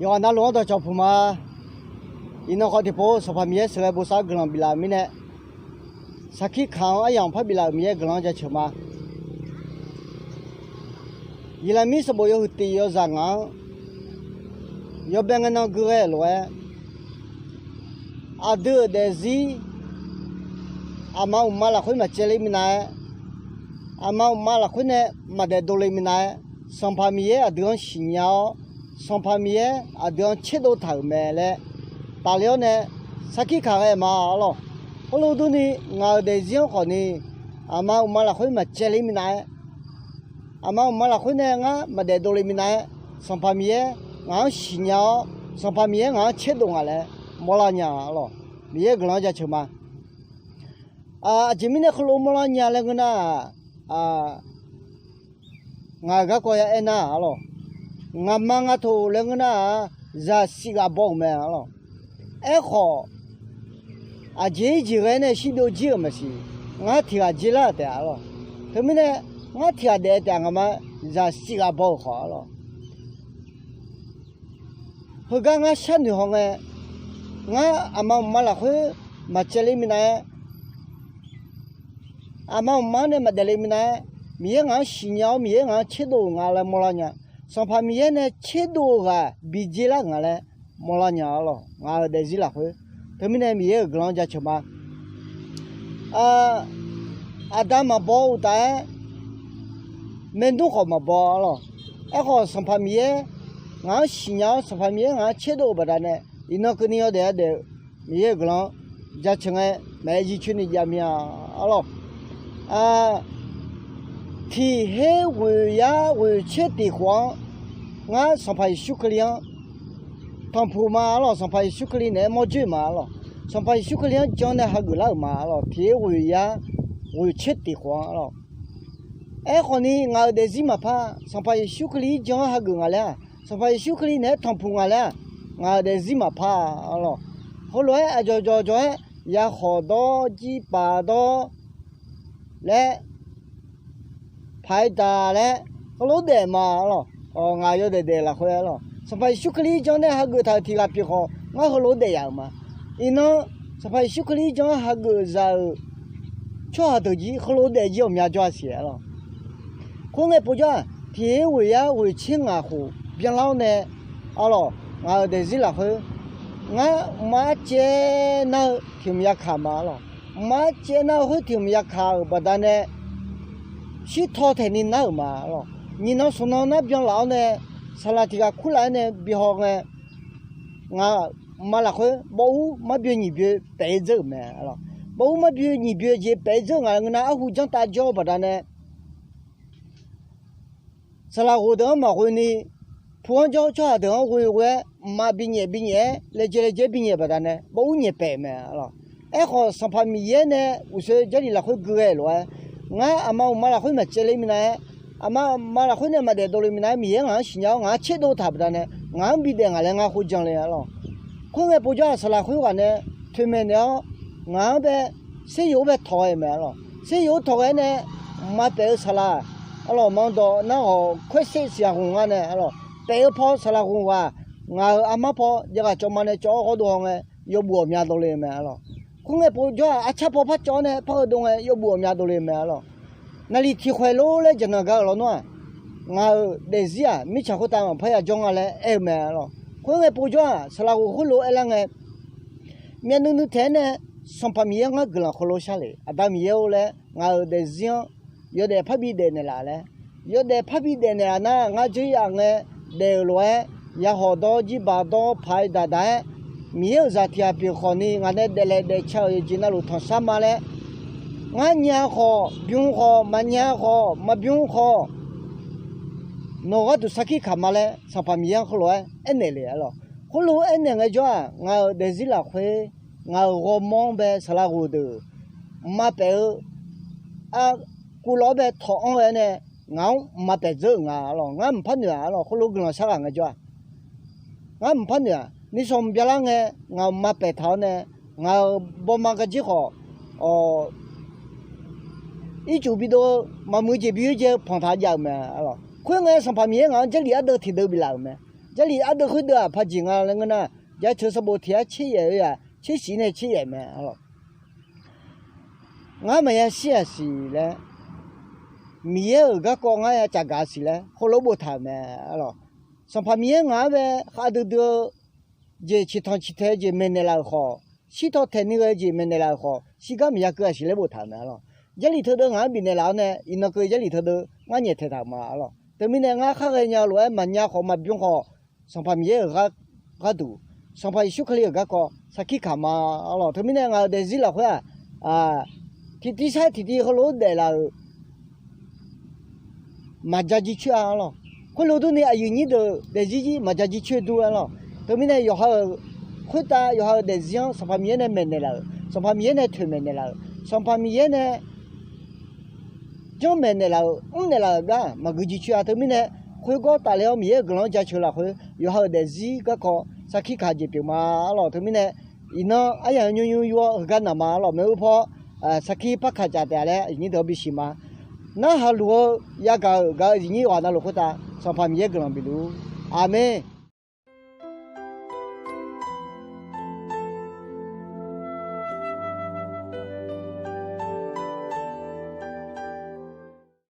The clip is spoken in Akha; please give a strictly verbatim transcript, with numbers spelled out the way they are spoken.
Yawqghaq navluf-anr dawqcawq puq ma. Iqnan khawf tiqpov Sanqpaq Miqyaer sheuqghae bosav-eu guiqlanq biflaf-euq mirnae, sarkir kaq-anr aryamq par biflaf-euq Miqyaer-euq guiqlanq-anr jaceuq ma. Yiqlaqmir sanqbof yawhuiq tiq yawzaq ngaq-anr yawbae ngae nan gui ghae-euq lof-aer, aqdui-euq daefzir aqma uqma lafkhoer maqcaevle minav-aer, aqma uqma lafkhoer nae maqdaef dovle minav-aer, Sanqpaq Miqyaer aqdui-anr siqnya-awr, Sanqpaq Miqyaer aqdui-anr tserdov taq-euq mae laer tafler-awr nae sarkir kaq ghae ma arlawq. Khoerlof durni, ngaq-euq daefzir-anr khawfni aqma uqma lafkhoer maqcaevle minav-aer, aqma uqma lafkhoer nae ngar maqdaef dovle minav-aer, Sanqpaq Miqyaer ngaq-anr siqnya-awr, Sanqpaq Miqyaer ngaq-anr tserdov nga laer mawrlar nya arlawq. Miqyaer-euq guiqlanq-anr jaceuq ma. Aqjeq mirnae heulof mawrlar nya laer ngeur nar-aq, ngaq-euq garkawv ya aernar arlawq, ngaqma ngatof laer ngeur nar-aq, zaqsiq ghaq baw-euq mae arlawq. Aerkhawf, aqjeq-ir jeq ghae nae shirbyov jir-euq maqsiq, ngar tiq ghaq dzer lar-euq taef arlawq. Teumirnae, ngar tiq ghaq daef taef-a, ngaqma zaqsiq ghaq baw-euq khawf arlawq. Heugar ngar sharnoeq haw ngae, ngar aqma uqma lafkhoer maqcaevle minav-aer, aqma uqma-anr nae maqdaefle minav-aer, Miqyaer ngaq-anr siqnya-awr, Miqyaer ngaq-anr tserdov-euq nga laer mawrlar nya. Sanqpaq Miqyaer nae tserdov-eu ghaq bi dzer lar-euq nga laer mawrlar nya arlawq, ngaq-euq daefzir lafkhoer. Teumirnae Miqyaer-euq guiqlanq-anr jaceuq ma. Aqda maqbaw uqtaf-aer, maernmr khawf maqbaw arlawq. Aerkhawf, Sanqpaq Miqyaer ngaq-anr siqnya-awr, Sanqpaq Miqyaer ngaq-anr tserdov-euq baqdanae, iqnan keuvni yawdaef yadaef-eu Miqyaer-euq guiqlanq-anr jaceuq ngae, maeq-aer jircoer ni jav mir-a arlawq. Tiq her ghoeq yar ghoeq tser tiq khof-anr, ngar Sanqpaq Yeqsur Kali-anr tanqpuq ma arlawq. Sanqpaq Yeqsur Kali naeq-aer mawr dzoer ma arlawq. Sanqpaq Yeqsur Kali-anr jan nae hageuf lar-euq ma arlawq. Tiq her ghoeq yar ghoeq tser tiq khof-anr arlawq. Aerkhawfni, ngaq-euq daefzir maqpar, Sanqpaq Yeqsur Kali-ir jan-anr hageuf nga laer-aq, Sanqpaq Yeqsur Kali naeq-aer tanqpuq nga laer-aq, ngaq-euq daefzir maqpar arlawq. Heulof-aer aqjawq jawq jawq-aer yakhawq dawr, jirbaq dawr laer, paq-aer daq laer, heulof daef ma arlawq. Ngaq yawdaef daef lafkhoer arlawq, Sanqpaq Yeqsur Kali-ir jan nae hageuf taq-euq tiq ghaq pyeuf khawf, ngar heulof daef yaf-euq ma. Iqnan, Sanqpaq Yeqsur Kali-ir jan hageuf zaq-euq tsawrhaq deuq jir heulof daef jir ghawqmya jawr-a siq arlawq. Khoerngae povjawr-aq, tiq her ghoeq yar ghoeq tser ngaq khof byanlar-awr nae arlawq, ngaq-euq daefzir lafkhoer, ngar mqma arcaev nar-eu tiq hmq yakaq ma arlawq. Mqma arcaev nar-eu khoer tiq hmq yakaq-euq baqdanae, shirtaw taeqni nar-euq ma arlawq. Nyiq nan smq nan nar byanlaf-awr nae, saqlaq tiq ghaq kurlaf-aer nae bihaw ngae, ngaq mqma lafkhoer bawv ur marbyoe nyiq byoe paef-aer dzeur-euq mae arlawq. Bawv ur marbyoe nyiq byoe jeq paef-aer dzeur-eu nga ngeur nar, arhu janrtav jawr-eu baqdanae, saqlaq ghof deuq-anr maqghoe ni, pu-anr jawr-eu tsawrhaq deuq-anr ghoe ghoe-aer, mqma binyaef binyaef-aer, laejae laejae binyaef baqdanae, bawv ur nyaef paef mae arlawq. Aerkhawf, Sanqpaq Miqyaer nae uqshoe Jarlif lafkhoer gui ghae lof-aer, ngar aqma uqma lafkhoer maqcaevle minav-aer, aqma uqma lafkhoer nae maqdaef dovle minav-aer, Miqyaer ngaq-anr siqnya-awr ngaq-anr tserdov taq baqdanae, ngaq-anr bidaef ngaq laer ngar khoer jan le arlawq. Khoerngae povjawr-aq, saqlaq khoerghaq nae toeqmaeq naeq-awr, ngaq-anr bae, seryof-anr bae tawq ghae mae arlawq. Seryof-anr tawq ghae-aer nae, mqma paef-eu saqlaq arlawq, maqanr dawq nar ghawq khoerser siq ghaq ghaq ngar nae arlawq, paef-eu paw saqlaq ghaq ghaq, ngaq-euq armar paw jav ghaq cawv ma nae cawv-awr ghawrdov haw ngae, yawbuf ghawqmya dovle mae arlawq. Khoerngae povjawr-aq, arcar paw par cawv-awr nae par heudov ngae, yawbuf ghawqmya dovle mae arlawq. Naqliq tiq khoeq lor laer jaqnanq gaq-euq lawnmr-aq, ngaq-euq daefzir-aq mirtsaq khoertav maqpar yajawr nga laer aer-eu mae arlawq. Khoerngae povjawr-aq, saqlaq ghof khoerlof-aer aerlar ngae, myavnuiv nuiv taeq-aer nae, Sanqpaq Miqyaer ngar guiqlanq heulof shar le, Aqda Miqyaer-or laer, ngaq-euq daefzir-anr yawdaef parbi daef naeqlaf laer, yawdaef parbi daef naeqlaf nar, ngar dzeur yaf ngae daef-euq lof-aer, yahawq dawr, jirbaq dawr, paq-aer daq daq-aer, Miqyaer-euq zaq tiq ghaq pyeuf khawfni ngaq nae daeflaeq daefca-euq yawqjeq navluf tanqshar ma laer, ngar nya khawf bym khawf, maqnya khawf maqbym khawf, nawq gharduq sarkir kaq ma laer Sanqpaq Miqyaer-anr heulof-aer aernaeq le arlawq. Khoerlof-aer aernaeq ngaejawr-aq, ngaq-euq daefzir lafkhoer, ngaq-euq ghawrmawr-anr bae saqlaq ghof deuq mqma paef-eu, aqkuv lawq-anr bae tawq-anr ghae-awr nae, ngaq-anr mqma paef dzeur-euq nga arlawq. Ngar mqpar noeq-aq arlawq, khoerlof guiqlanq shar ghaq ngaejawr-aq, ngar mqpar noeq-aq, nishawq mqbya lar ngae, ngaq-euq mqma paef taq-awr nae, ngaq-euq bawma gajir khawf, ircuf bidov-eu maqmuiq jeq bi-ir jeq-eu panq taq jav-euq mae arlawq. Khoerngae Sanqpaq Miqyaer ngaq-anr Jarlif ardeuv tiqdeuv biflaf-euq mae. Jarlif ardeuv khoerdeuv-aq paqjeq nga laer ngeur nar, jaceuq sanqbof tiq-aer tser yaef-eu-aq tser shif nae tser yaef mae arlawq. Ngar maqya shir-aq siq laer, Miqyaer-euq garkawv ngar ya caf gaq-a siq laer heulof boftaq-euq mae arlawq. Sanqpaq Miqyaer ngaq-anr bae khavdui dui-eu jeq ciqtanq ciqtaeq-eu jeq maeqnaeq laf-euq khawf, shirtaw taeqni ghae-eu jeq maeqnaeq laf-euq khawf, shirgar maqya keuv-aq siq laer boftaq-euq mae arlawq. Jarlif teudeuv ngaq-anr bifnaeq laf-awr nae, iqnan keuv jarlif teudeuv ngar nyaeftaeq taq ma arlawq. Teumirnae ngar khar ghaenya lof-aer maqnya khawf maqbymr khawf, Sanqpaq Miqyaer-euq gharduq, Sanqpaq Yeqsur Kali-euq garkawv sarkir kaq ma arlawq. Teumirnae ngaq-euq daefzir lafkhoer-aq, tiqtiv sar tiqtiv heulof-aer daeflaf-euq maqja jircoer-a arlawq. Khoerlof durni aqyuif nyir deuq daefzir jir maqja jircoer dur arlawq. Teumirnae yawqha-euq khoertav yawqha-euq daefzir-anr Sanqpaq Miqyaer nae maeqnaeq laf-euq, Sanqpaq Miqyaer nae toeqmaeq naeqlaf-euq, Sanqpaq Miqyaer nae janrmaeq naeqlaf-euq, mrnaeq laf-euq gar maqgui jircoer-a. Teumirnae khoergawr tafle-awr Miqyaer-euq guiqlanq-anr jaceuq lafkhoer yawqha-euq daefzir garkawv sarkir kaq jeq pyeuf ma arlawq. Teumirnae iqnan aryamq nymr nymr yur-awr heugar naq ma arlawq. Maeqhu paw sarkir par kaq caf taef-a laer aqyuif nyir deuq-anr bisiq ma. Narhaq luf-eu yagaq-euq gaq-eu aqyuif nyir yawqghaq navluf khoertav Sanqpaq Miqyaer guiqlanq bifluf-ur. Aqmeq.